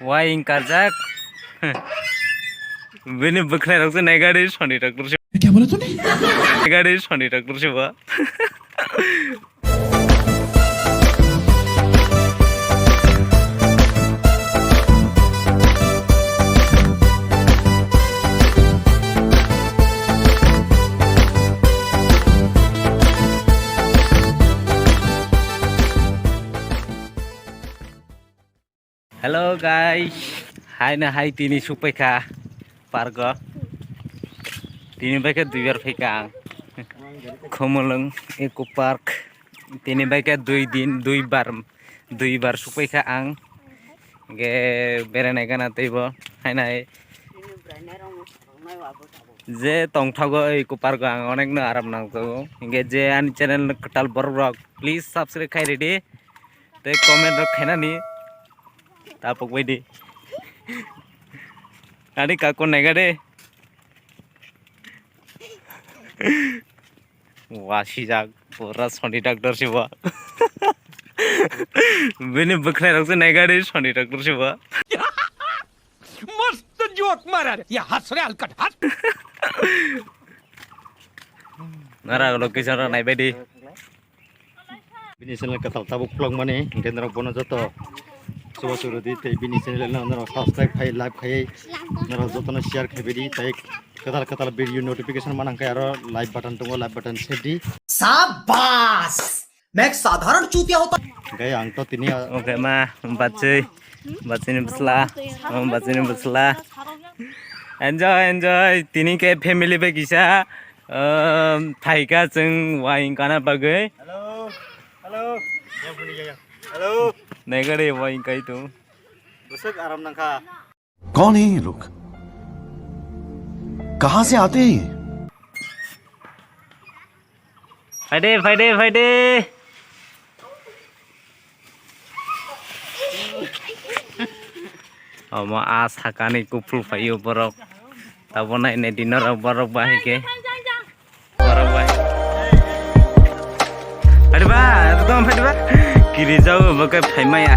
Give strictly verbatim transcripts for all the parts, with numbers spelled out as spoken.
Wai wng karjak. Bini bwkhwnai rok se naigari soni doctor se. Kya bola tune? Naigari soni doctor se ba. Hello guys, hai na hai tini suphaikha park o. Tini baikhe duibar phaikha ang. Khumulwng Eco Park. Tini baikhe dui din, duibar, duibar suphaikha ang. Ge beranai gana teibo hai na hai. Je tongthogo Eco Park o ang onekno aram nangjago. Hinkhe je ani channel kwtal borok rok, please subscribe khai ridi. Tei comment rok khainani. Tapok baidi. Ani kakon naiga de. Wasijak pura soni doctor sibo. Bini bwkhwnai rok se naiga de soni doctor sibo. मस्त जोक मारा रे, ये हंस रे हलकट हंस। Nara location rok naibaidi. Bini channel kwtal tabuk vlog mani, hinkhe norok bono joto chubachu rwdi tei bini channel no norok subscribe khai, like khai, norok jotono share khai baidi tei kwtal kwtal video notification manang khe aro like button tongo, like button sep di. Sabas! मैं एक साधारण चूतिया होता। Hinkhe ang to tini a- Oke ma, bachwi, bachwini bwsla, oh, bachwini bwsla. Enjoy, enjoy. Tini khe family bai kisa, um, phaikha chwng wai kana bagwi. Hello. Hello. Hello. Naigari wai kai tu. Bwswk aram nangkha. कौन है ये लोग? कहां से आते हैं ये? Phaide, phaide, phaide. Omo a sakani kuphul phaio borok. Tabo nainai di norok borok bahai khe. Borok bai. Phaidi ba, ekdom phaidi ba. Kiri jao bo khe phaimaya.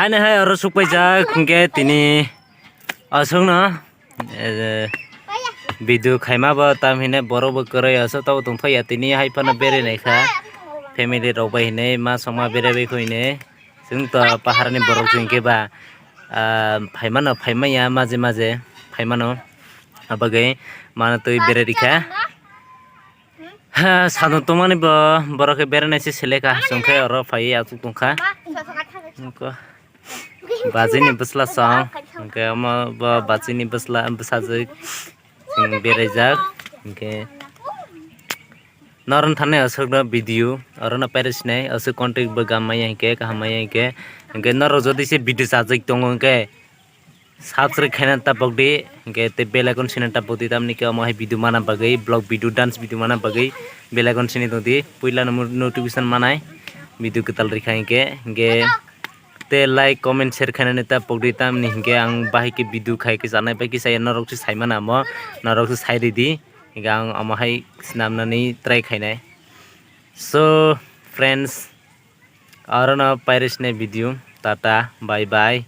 Ani hai oro sukpaijak hwnkhe tini aswkno, eh, video khaima bo tam hinai borok bo kwrwi aswk tabo tongthokya tini hai phano berai naikha family rok bai hinai ma songma berai bai kho hinai chwng to paharni borok chwng khe ba, ah, phaimano phaimaya maje maje phaimano abagwi mano twi berai rikha. Ha, sadon tongmani bo, borok khe beranai se seleka, chwng khe oro phaiwi achuk tongkha. Nokho bachini bwsla song, hwnkhe omo bo bachini bwsla, bwsajwk, chwng beraijak, hwnkhe norok thani aswkno video, orono pairwksinai, aswk contact bo gam maya hinkhe, kaham maya hinkhe, hwnkhe norok jodi se video chajak tongo hinkhe, subscribe khaina tapok di, hinkhe tei bell icon sini tapok di, tamni khe omo hai video mana bagwi, vlog video, dance video mana bagwi bell icon sini tong di, puila no notification manai video kwtal rikha hinkhe, hinkhe tei like, comment, share khainani tapok di, tamni hinkhe ang bahai khe video khai khe chanai bai khe saya norok se sai mana omo, norok se sai ridi, hinkhe ang omo hai swnamnani try khainai. So friends, orono pairwksinai video, tata, bye bye.